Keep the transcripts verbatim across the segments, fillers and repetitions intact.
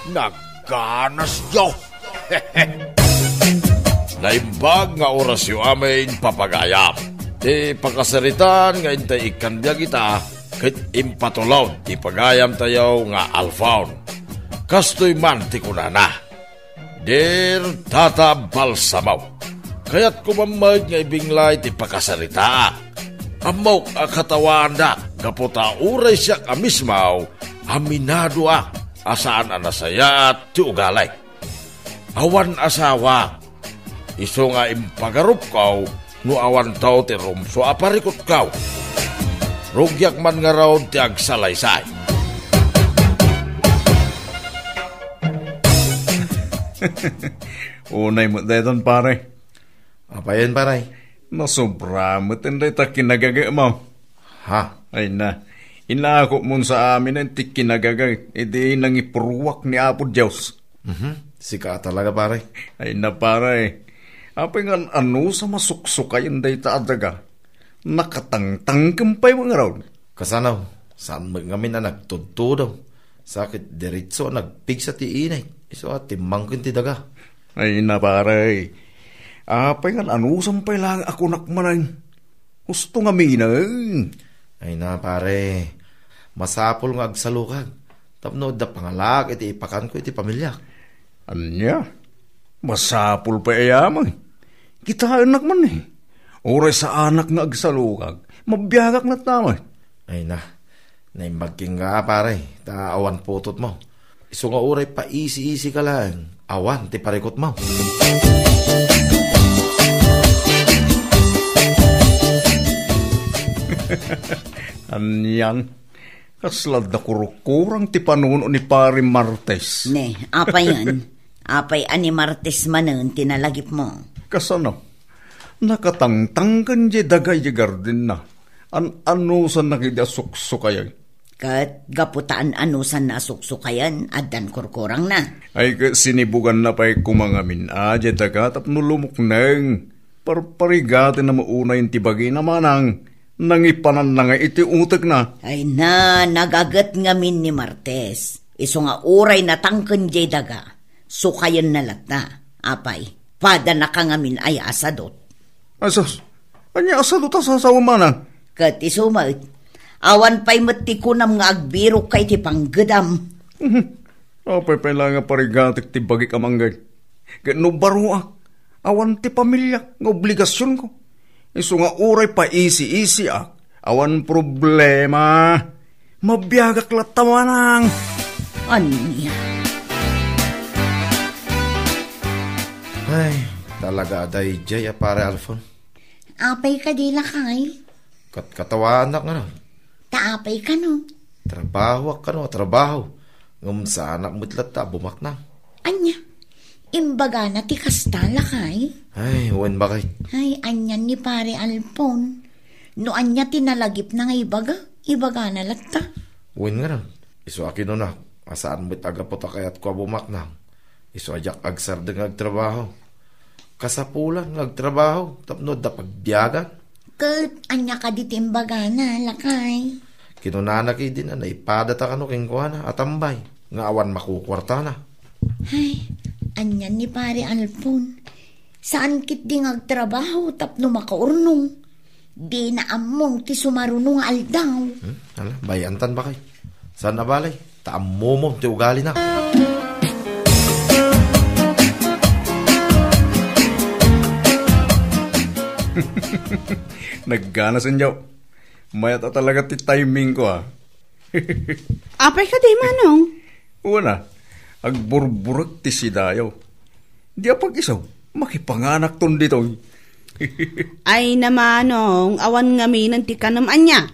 Nagganasyo! Naimbag nga orasyo amin, papagayam. Ti pakasaritaan nga intay ikkan biag ita, ket impatulod ti pagayamtayo nga Alphone. Kastoy man ti kunana, "Dear Tata Balsamo, kayatko man met nga ibinglay ti pakasaritaak. Ammok a katawaandak gapu ta uray siak a mismo, aminadoak a saan a nasayaat ti ugalim. Awan asawa, isu nga impagarupko no awanto ti rumsua a parikutko. Rugiak man ngarud ti agsalaysay." Unay met dayton, pare. Apayen, pare? Nasobra met dayta kinagagemo. Ha? Ay na, inakop mon sa amin ti kinagaga idi nangipurruak ni Apo Dios. Mhm. Sika talaga, pare. Ay na, pare. Apay nga an-ano sa masuksukayen dayta a daga? Nakatangtangken pay ngarud. Kasano? Saan met ngamin a nagtudtudo? Sa ket diretso a nagpigsa ti init. Isu a timmangken ti daga. Ay na, pare. Apay nga an-ano sa pay laeng a kunak manen? Husto ngamin. Ay na, pare. Masapul nga agsalukag tapno adda pangalaak iti ipakanko iti pamiliak. Ania? Masapul pay aya met? Kitaennak man ni. Uray saanak nga agsalukag, mabiagak latta met. Ay na, naimbag kenka, pare, ta awan putotmo. Isu nga uray paisi-isika laeng, awan ti parikutmo. Anian, kasla adda kurukurang ti panuno ni Pare Martes. Ne, apayen? Apay a ni Martes manen ti nalagipmo? Kasano? Nakatangtangken diay daga idiay gardenna. An-anusanna ketdi a suksukayen. Ket gapu ta an-anusanna a suksukayen, addan kurkurangna. Ay, ket sinibuganna pay koma ngamin a diay daga tapno lumukneng. Parparigatenna met unay ti bagina manang nangipananna nga iti utekna. Ay na, nagaget ngamin ni Martes. Isu nga uray natangken diay daga, sukayenna latta. Apay, padanaka ngamin aya a sadut? Asus, ania a sadut a sasawem manang? Ket isu met, awan pay met ti kunam nga agbirokka iti panggedam. Mhm. Apay pay la nga parigatek ti bagik a mangged? Ket no baroak, awan ti pamiliak nga obligasionko. Isu nga uray paisi-isiak, awan problema. Mabiagak latta manang. Ania? Ay, talaga a daydiay a Pare Alfon. Apay kadi, lakay? Kat-, katawaanak nga. Ta apay kano? Trabahoak kano a trabaho. Ngem saanak met latta a bumaknang. Ania? Imbagana ti kasta, lakay? Ay, wen, baket. Ay, anian ni Pare Alpon? No ania ti nalagipna nga ibaga, ibagana latta. Wen ngarud, isu a kinunak a saan met a gapu ta kayatko a bumaknang. Isu a diak agsardeng nga agtrabaho. Kasapulan nga agtrabaho tapno adda pagbiagan. Ket ania kadi ti imbagana, lakay? Kinunana ketdin a naipadata kano kenkuana a tambay nga awan makukuartana. Ay, anian ni Pare Alpon? Saan ketdi nga agtrabaho tapno makaurnong? Dina ammom ti sumaruno nga aldaw. Hmm? Ala, bay-antan, baket. Saan a bale, ta ammomon ti ugalina. Nagganasenyo. Mayat a talaga ti timingko, a. Apay kadi, Manong? Wen a, agburburek ti sidayo. Di a pag-isu, makipanganakton ditoy. Ay na, Manong, awan ngaminen ti kanem ania.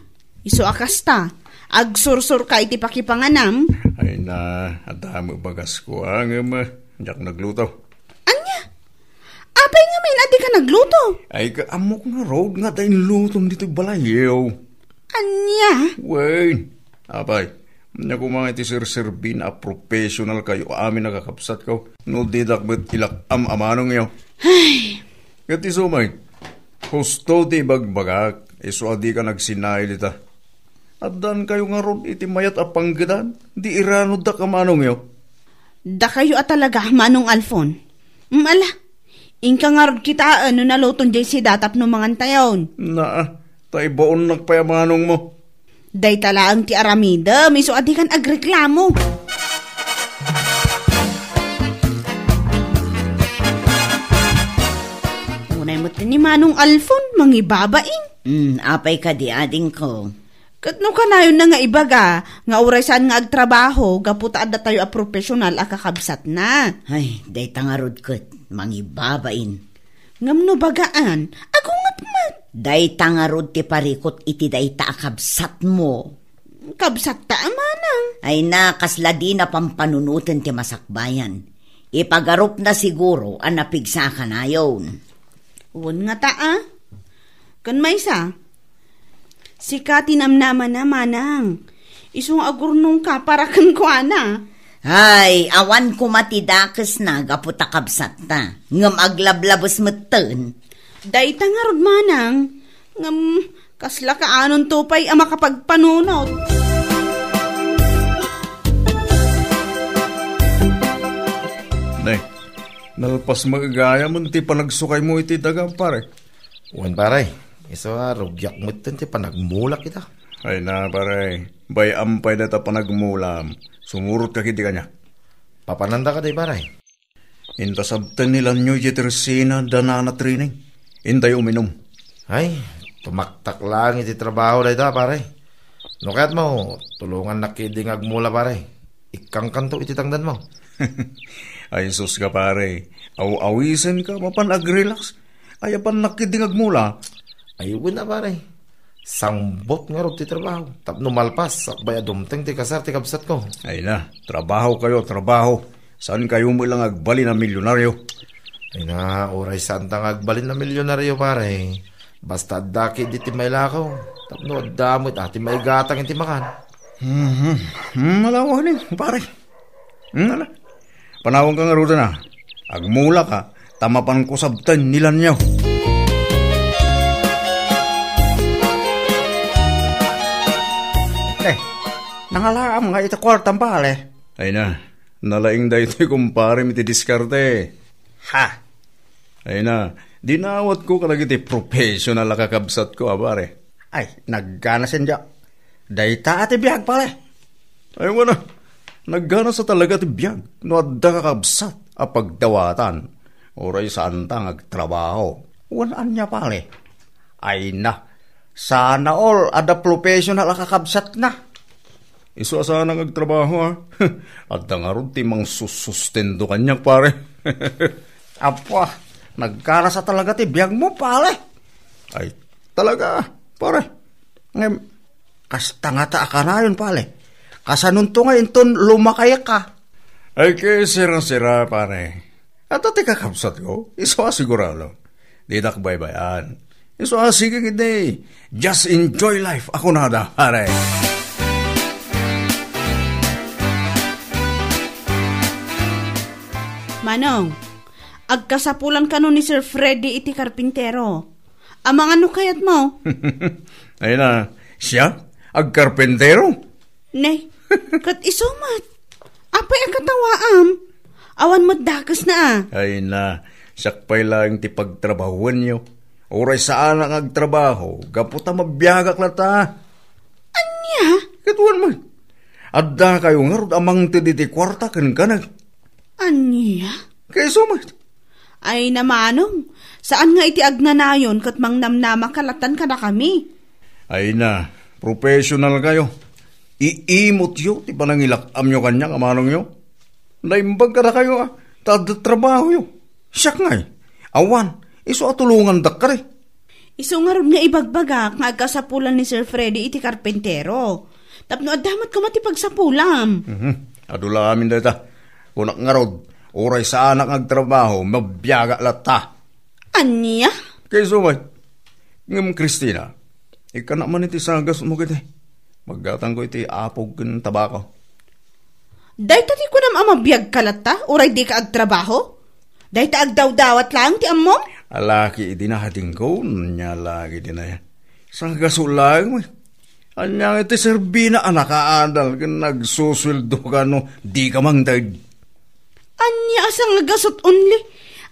Isu a kasta, agsursurka iti pakipanganam. Ay na, adda met bagasko, a, ngem, a, diak nagluto. Ania? Apay ngamin a dika nagluto? Ay, ka-, ammok ngarud nga adda inlutom ditoy balayyo. Ania? Wen, apay, ania koma iti serserbi a professional kayo amin a kakabsatko, no didak met ilak-am a manongyo. Ay. Ket isu met, husto ti ibagbagak, isu a dika nagsinail ita. Addan kayo ngarud iti mayat a panggedan, di iranuddak a manongyo. Dakayo a talaga, Manong Alfon. Mm, ala, inka ngarud kitaen no naluton diay sida tapno mangantayon. Naa, ta ibaonnak pay a manong mo. Dayta laeng ti aramidem, isu a dikan agreklamo. Unay met ni Manong Alfon, mangibabain. Hmm, apay kadi, adingko? Ket no kanayon na nga ibaga, nga uray saan nga agtrabaho, gapu ta adda tayo a profesional a kakabsatna. Ay, dayta ngarud ket, mangibabain. Ngem no bagaan, agunget met. Dayta ngarud ti parikut iti dayta a kabsatmo. Kabsatta a manang. Ay na, kasla dina pampanunoten ti masakbayan. Ipagarupna siguro a napigsa a kanayon. Wen ngata a. Ken maysa, sika ti namnamana, manang. Isu nga agurnongka para kenkuana. Ay, awan koma ti dakesna gapu ta kabsatta. Ngem aglablabes metten. Dayta ngarud, manang. Ngem, kasla kaanonto pay a makapagpanunot? Ne, nalpas met gayam ti panagsukaymo iti daga, pare. Wen, pare. Isu a, rugiak metten ti panagmulak ita. Ay na, pare. Bay-am pay dayta panagmulam. Sumurotka ketdi kaniak. Papananda kadi, pare? Inta sabten ni Lanyo iti tersina da Nana Trining. Intayo uminum. Ay, tumaktak laeng iti trabaho dayta, pare. No kayatmo, tulongannak ketdi nga agmula, pare. Ikkangkanto iti tangdanmo. Ay, sus ka, pare. Aw-awisenka, mapan agrelax. Ay, apannak ketdi nga agmula. Ay, wen a, pare. Sangbot ngarud ti trabaho. Tapno malpas, sakbay a dumteng ti kasar ti kabsatko. Ay na, trabaho kayo, trabaho. Saan kayo mo lang agbalin a milyonaryo? Ay na, uray saan ta nga agbalin a milyonaryo, pare. Basta adda ketdi ti mailakaw. Tapno adda met, ah, ti maigatang iti makan. Mhm. Hmm, malawak ni, pare. Hmm, ala. Panawanka ngaruden a. Agmulaka, ta mapanko sabten ni Lanyo. Eh, nangalaam nga iti kuartam, pare. Ay na, nalaing daytoy kumparem iti diskarte. Ha? Ay na, dinawatko kadagiti professional a kakabsatko, a, pare. Ay, naggana sinda. Dayta a ti biag, pare. Ay, wen a. Naggana sa talaga ti biag no adda kakabsat a pagdawatan. Uray saanta nga agtrabaho. Wen ania, pare? Ay na, sana all adda professional a kakabsatna. Isu a saan nga agtrabaho, a. Adda ngarud ti mangsusustento kaniak, pare. Apa, naggana sa talaga ti biagmo, pare. Ay, talaga, pare. Ngem, kasta ngata a kanayon, pare. Kasanonto nga inton lumakayka? Ay, ket sira-sira, pare. Adda ti kakabsatko, isu a sigurado. Ditak baybay-an. Isu a sige ketdi. Just enjoy life, a kunada, pare. Manong, agkasapulan kano ni Sir Freddy iti karpintero. Amangan no kayatmo. Ay na, siya? Agkarpintero? Ne, ket isu met. Apay a katawaam? Awan met dakesna a. Ay na, siak pay laeng ti pagtrabahuenyo. Uray saanak nga agtrabaho, gapu ta mabiagak latta. Ania? Ket wen met. Adda kayo ngarud a mangted iti kuarta kenkuana. Ania? Kayso met. Ay na, manong, saan nga iti agnanayon ket mangnamnama ka lattan kadakami? Ay na, professional kayo. Iimutyo ti panangilak-amyo kaniak a manongyo. Naimbag kadakayo a, ta adda trabahoyo. Siak ngay, awan, isu a tulongandak kadi. Isu ngarud nga ibagbagak nga agkasapulan ni Sir Freddy iti karpentero. Tapno adda met koma ti pagsapulam. Mhm. Adu la amin dayta. Kunak ngarud, uray saanak nga agtrabaho, mabiagak latta. Ania? Kayso met. Ngem, Christina, ikkanak man iti sagasmo kadi. Maggatangko iti apog ken tabako. Dayta ti kunam a mabiagka latta, uray dika agtrabaho? Dayta agdawdawat laeng ti ammom? Alaki idi na, adingko, ania lagi idi na. Sagaso laeng, wen. Ania nga iti serbina a nakaadal ken nagsusueldo ka no dika mangted? Ania a sangagasut only?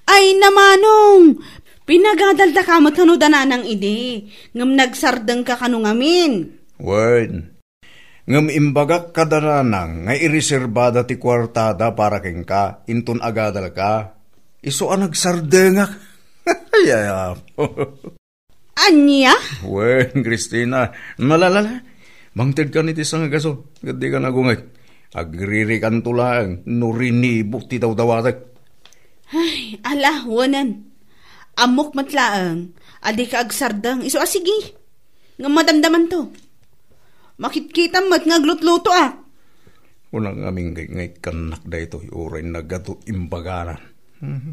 Ay, namanong! Pinagadalda ka met kano da nanang idi, ngem nagsardengka kano ngamin. Wen, ngem imbagak kada nanang nga ireserbada ti kuartada para kenka, inton agadalka. Isu a nagsardengak. Ay, ay, ah. Ania? Wen, Christina, malalala. Mangtedkan iti sangagasut, ket dika nagunget. Agririkanto laeng no rinibo ti dawdawatek. Ay, ala, wenen. Ammok met laeng a dika agsardeng, isu a sige. Ngem madamdamanto. Makitkitam met nga aglutluto, ah. Kuna ngamin ngay, ngay kannak daytoy, uray nagadu imbagana. Mhm.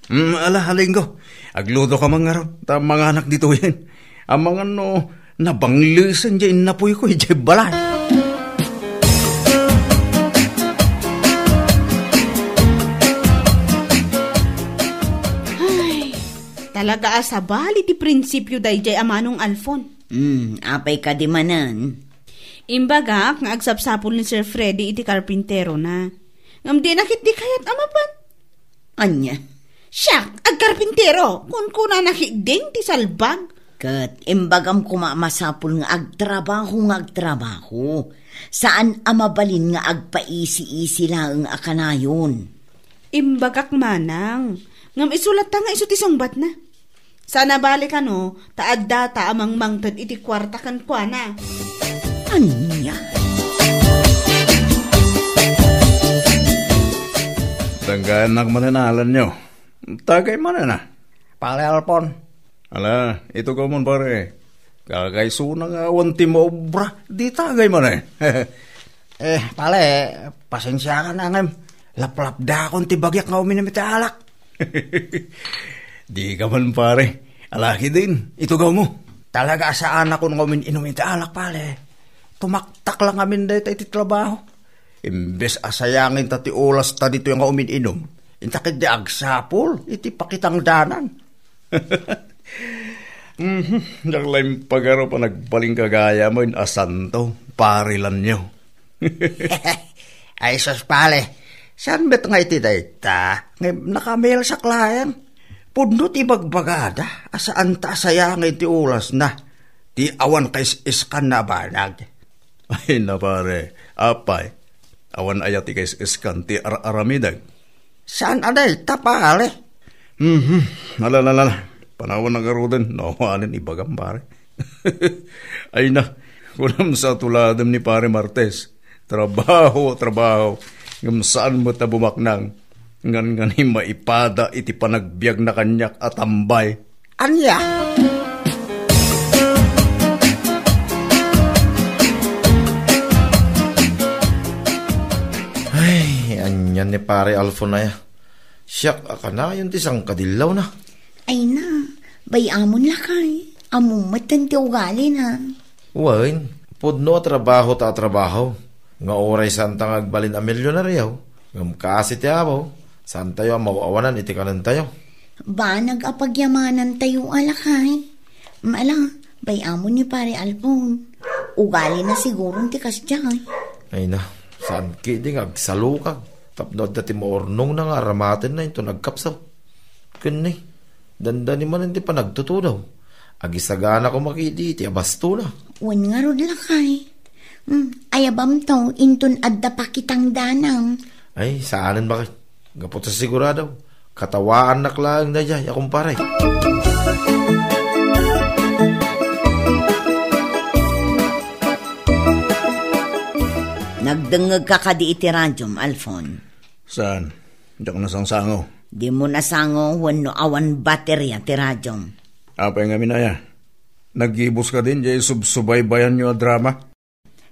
Mm, ala, Alinggo. Agluto ka man ngarud, ta manganak ditoyen. Amangan no nabanglesen diay innapoyko idiay balay. Ay, talaga a sabali ti prinsipio daydiay a Manong Alfon. Hmm, apay kadi manen? Imbagak nga agsapsapul ni Sir Freddy iti karpinterona. Ngem dina ketdi kayat a mapan. Ania? Siak, agkarpintero, kunkunana ketdin ti salbag. Ket imbagam koma a masapul nga agtrabaho nga agtrabaho. Saan a mabalin nga agpaisi-isi laeng a kanayon. Imbagak manang, ngem isu latta nga isu ti sungbatna. Saan a bale kano, ta addata a mangmangted iti kuarta kenkuana. Ania? Tanggayannak manen a alanyo. Tagay manen a. Pale Alfon. Ala, itugawmon, pare. Kakaisuna nga awan ti maobra, di tagay manen. Eh, pale, pasensiakan a ngem. Laplapdakon ti bagiak nga uminum iti alak. Dika man, pare. Ala ketdin, itugawmo. Talaga a saanakon nga umin-inum iti alak, pare. Tumaktak la ngamin dayta iti trabaho. Imbes a sayangen ta ti oras ta ditoy nga umin-inum, inta ketdi agsapul iti pakitangdanan. Mhm, diak la impagarup a nagbalin gagayam a santo, pare Lanyo. Ay, sus, pare. Saan met nga iti dayta? Ngem nakamelsak laeng. Pudno ti bagbagada a saan ta a sayangen ti orasna. Ti awan kais-iskanna a banag. Ay na, pare. Apay, awan aya ti kais-iskan ti ar-aramidek? Saan a dayta, pare? Mhm. Ala, ala, ala. Panawan na garuden. No, anen ibagam, pare. Ay na, kunam sa tuladem ni Pare Martes. Trabaho, trabaho. Ngem saan met a bumaknang. Ngan, ngan maipada iti panagbiagna kaniak a tambay. Ania? Ay, ania ni Pare Alfon aya? Siak a kanayon ti sangkadillawna. Ay na, bay-amon lakay. Ammom metten ti ugalina. Wen, pudno a trabaho ta a trabaho. Nga uray saan ta nga agbalin a milionario, ngem kaasi ti Apo, saantayo a maw-awanan iti kanentayo. Banag a pagyamanantayo a lakay. Mala, bay-amon ni Pare Alfon. Ugalina siguron ti kasdiay. Ay na, saan ketdi nga agsalukag tapno adda ti maurnongna nga aramatenna inton agkapsaw. Ken ni, dandani manen ti panagtutudaw. Agisagana koma ketdi iti abastona. Wen ngarud lakay. Hmm, ayabamto inton adda pakitangdanam. Ay, saanen baket. Gapu ta sigurado, katawaannak laeng daydiay a kumpare. Nagdengngegka kadi iti radiom, Alfon? Saan? Diak nasangsango. Dimo nasango wenno awan bateria ti radiom? Apay ngamin aya? Naggibus kadin diay subsubaybayanyo a drama?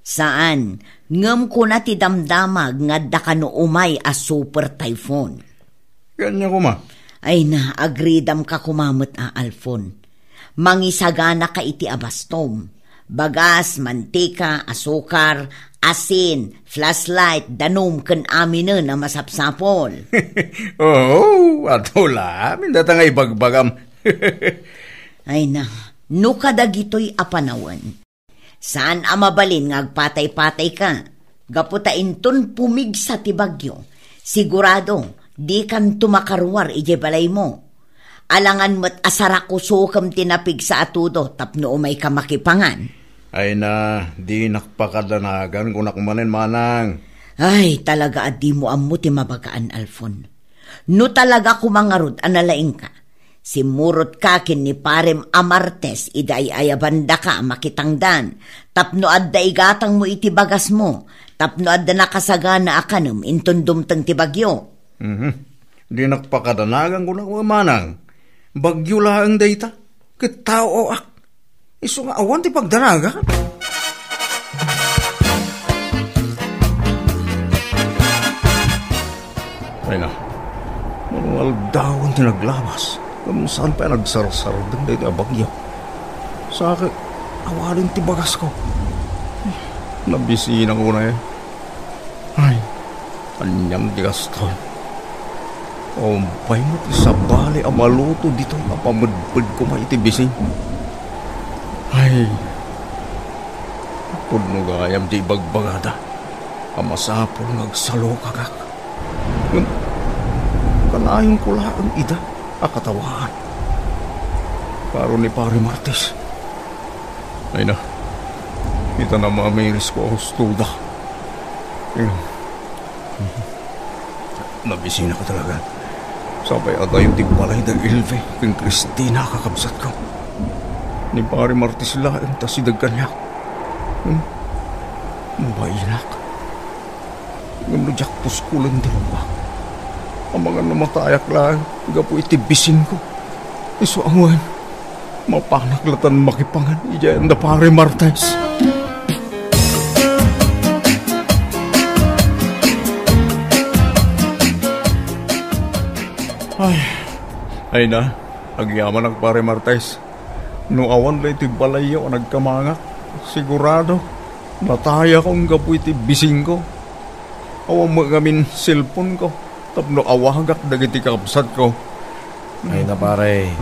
Saan, ngem kuna ti damdamag nga adda kano umay a super typhoon. Ania koma? Ay na, agridamka koma met a, Alfon. Mangisaganaka iti abastom. Bagas, mantika, asukar, asin, flashlight, danum, ken aminen a masapsapol. Oo, adu la amin dayta nga ibagbagam. Ay na, no kadagitoy a panawen, saan a mabalin nga agpatay-patayka. Gapu ta inton pumigsa ti bagyo, Sigurado, dikanto makaruar idiay balaymo. Alangan met a sarakusokem ti napigsa a tudo tapno umayka makipangan. Ay na, dinak pakadanagan, kunak manen, manang. Ay, talaga a dimo ammo ti mabagaan, Alfon. No talaga koma ngarud a nalaingka, simmurotka ken ni parem a Martes idi ay-ayabandaka a makitangdan, tapno adda igatangmo iti bagasmo, tapno adda nakasagana a kanem inton dumteng ti bagyo. Mhm. Dinak pakadanagan, kunak manang. Bagyo laeng dayta, ket taoak. Isu nga awan ti pagdanagan. Ay na, mano nga aldawen ti naglabas, ngem saan pay a nagsarsardeng daytoy a bagyo. Sa ket, awanen ti bagasko. Nabisinak unay. Ay, anian ti gaston. Umpay met ti sabali a maluto ditoy a pamedped koma iti bisin. Ay, pudno gayam ti ibagbagada a masapul nga agsalukagak. Ngem, kanayonko laeng ida a katawaan. Karo ni Pare Martes. Ay na, ita na mamirisko a hustoda. Ayun. Nabisinaka talaga. Sapay a dayo ti balay da Elvi ken Cristina a kakabsatko. Ni Pare Martes laeng ta sideg kaniak. Hmm? Mabainak. Ngem no diak puskulen ti rumbak, amangan no matayak laeng gapu iti bisinko. Isu a wen, mapanak latan makipangan idiay anda Pare Martes. Ay, ay na, agyamanak, Pare Martes. No awan daytoy balayyo a nagkamangak, sigurado, natayakon gapu iti bisinko. Awan met ngamin cellphone-ko tapno awagak dagiti kabsatko. Ay na, pare,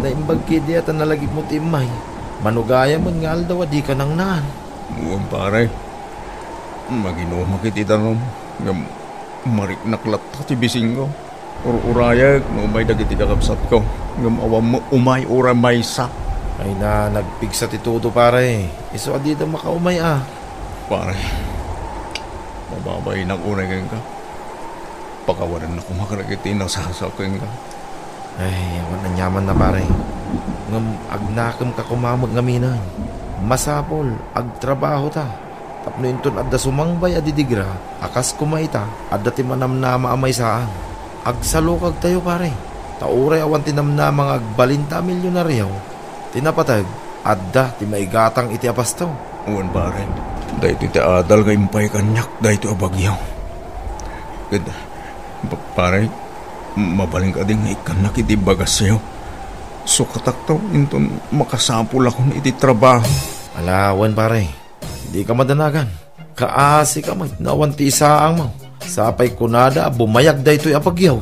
naimbag ketdi a ta nalagipmo ti immay. Mano gayam met nga aldaw a dika nangnaan. Wen, pare. Maginumak iti danum, ngem mariknak latta ti bisinko. Ur-urayek no umay dagiti kakabsatko, ngem awan met umay uray maysa. Ay na, nagpigsa ti tudo, pare. Isu a dida makaumay a. Pare, mababainak unay kenka. Pakawanennak koma kadagiti nasasa kenka. Ay, awan aniamanna, pare. Ngem agnakemka koma met ngaminen. Masapul, agtrabahota. Tapno inton adda sumangbay a didigra a kas koma ita, adda ti manamnama a maysaang. Agsalukagtayo, pare, ta uray awan ti namnama nga agbalinta a milionario, ti napateg, adda ti maigatang iti apasto. Wen, pare, daytoy ti adal nga impay kaniak daytoy a bagyo. Ket, pa-, pare, mabalin kadi nga ikkannak iti bagasyo. Sukatakto inton makasapulakon iti trabaho. Ala, wen, pare. Dika madanagan. Kaasika met no awan ti isaangmo. Sapay kunada a bumayag daytoy a bagyo.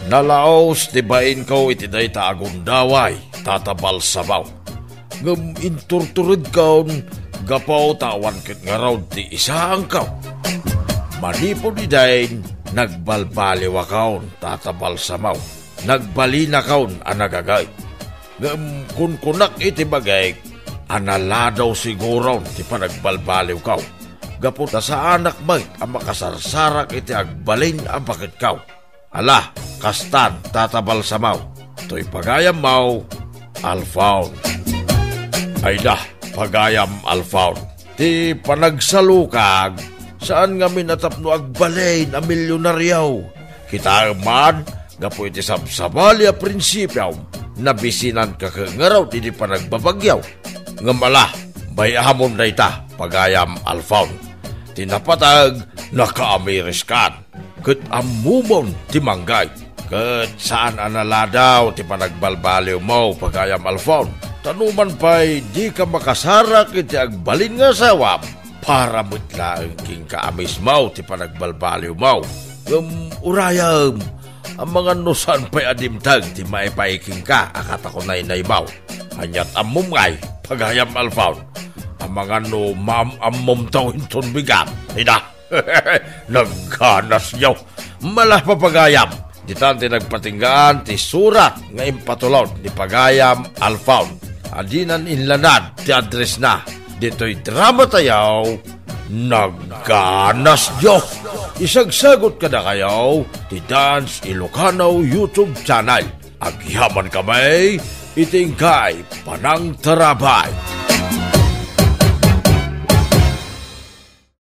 Nalaos ti bainko iti dayta a gundaway, Tata Balsamo. Ngem inturturedkon gapu ta awan ket ngarud ti isaangko. Manipud idin, nagbalbaliwakon, Tata Balsamo. Nagbalinakon a nagagayt. Ngem kunkunak iti bagik a naladaw siguron ti panagbalbaliwko, gapu ta saanak met a makasarsarak iti agbalin a baketko. Ala, kastan, Tata Balsamo, toy pagayammo, Alfon. Ay da, pagayam Alfon, ti panagsalukag, saan ngamin a tapno agbalin a milionario. Kitaem man, gapu iti sabsabali a prinsipiom, nabisinanka ket ngarud iti panagbabagyo. Ngem ala, bay-amon dayta, pagayam Alfon. Ti napateg, nakaamiriskan. Ket ammomon ti manggay. Ket saan a naladaw ti panagbalbaliwmo, pagayam Alfon. Ta numan pay dika makasarak iti agbalin nga asawam, para met laeng kenka a mismo ti panagbalbaliwmo. Ngem urayem, amangan no saan pay a dimteng ti maipaay kenka a katakunaynaymo. Ania't ammom ngay, pagayam Alphon? Amangan no maam-ammomto inton bigat. Ida, nagganasyo. Mala pagayam. Ditan ti nagpatinggaan ti surat nga impatulod ni pagayam Alphon. Adinan inlanad ti addressna. Ditoy dramatayo, nagganasyo. Isagsagut kadakayo ti Dance Ilocano YouTube channel. Agyamankami iti inkay panangtarabay.